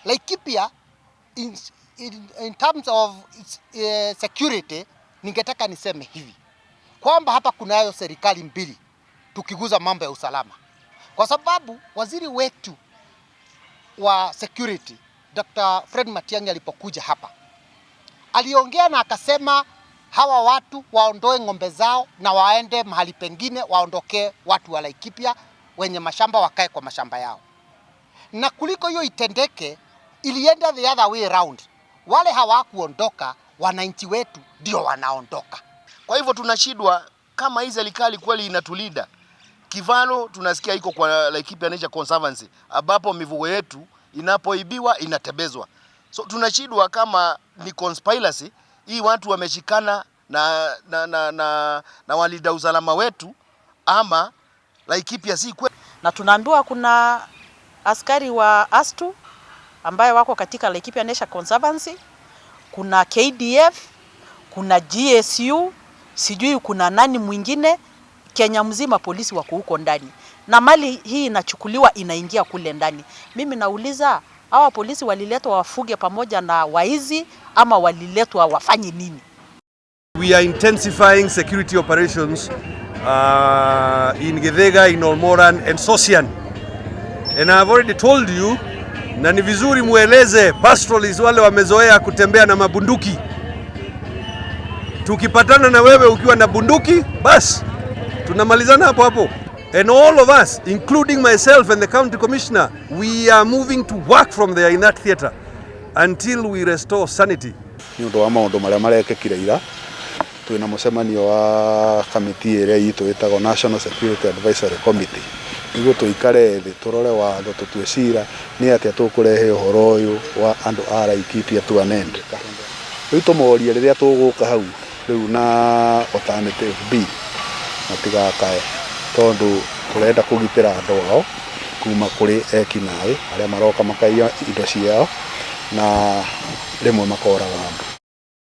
Laikipia in terms of its security, ningetaka niseme hivi kwamba hapa kunayo serikali mbili tukiguza mambo ya usalama, kwa sababu waziri wetu wa security Dr. Fred Matiang'i alipokuja hapa aliongea na akasema hawa watu waondoe ng'ombe zao na waende mahali pengine, waondokee watu wa Laikipia wenye mashamba wakae kwa mashamba yao. Na kuliko hiyo itendeke, ilienda the other way round. Wale hawakuondoka, wananchi wetu ndio wanaondoka. Kwa hivyo tunashindwa kama hii serikali kweli inatulinda. Kifaru tunasikia iko kwa Laikipia Nature Conservancy ambapo mifugo yetu inapoibiwa inatembezwa. So tunashindwa kama ni conspiracy hii, watu wameshikana na walinda usalama wetu ama Laikipia si kweli. Na tunaambiwa kuna askari wa ASTU ambaye wako katika Laikipia Nature Conservancy, kuna KDF, kuna GSU, sijui kuna nani mwingine. Kenya mzima polisi wako huko ndani, na mali hii inachukuliwa inaingia kule ndani. Mimi nauliza, hawa polisi waliletwa wafuge pamoja na waizi ama waliletwa wafanye nini? We are intensifying security operations in Githiga, in Olmoran and Sosian. And I've already told you, na ni vizuri mueleze pastoralists wale wamezoea kutembea na mabunduki. Tukipatana na wewe ukiwa na bunduki, bas tunamalizana hapo hapo. And all of us, including myself and the county commissioner, we are moving to work from there in that theater until we restore sanity. Nĩ ũndũ wa maũndũ marĩa marekĩkire ira, twĩna mũcemanio wa kamĩtĩ ĩrĩa itũ ĩtagwo National Security Advisory Committee, nĩguo tũikare thĩ, tũrore watho, tũtue cira nĩ atĩa tũkũrehe ũhoro ũyũ wa andũ a Laikipia to an end. Rĩu tũmorie rĩrĩa tũgũka hau rĩu na alternative B matigakae, tondũ tũrenda kũgitĩra andũ ao kuma kũrĩ ekinaĩ arĩa maroka makaiya indo ciao na rĩmwe makoraga andũ.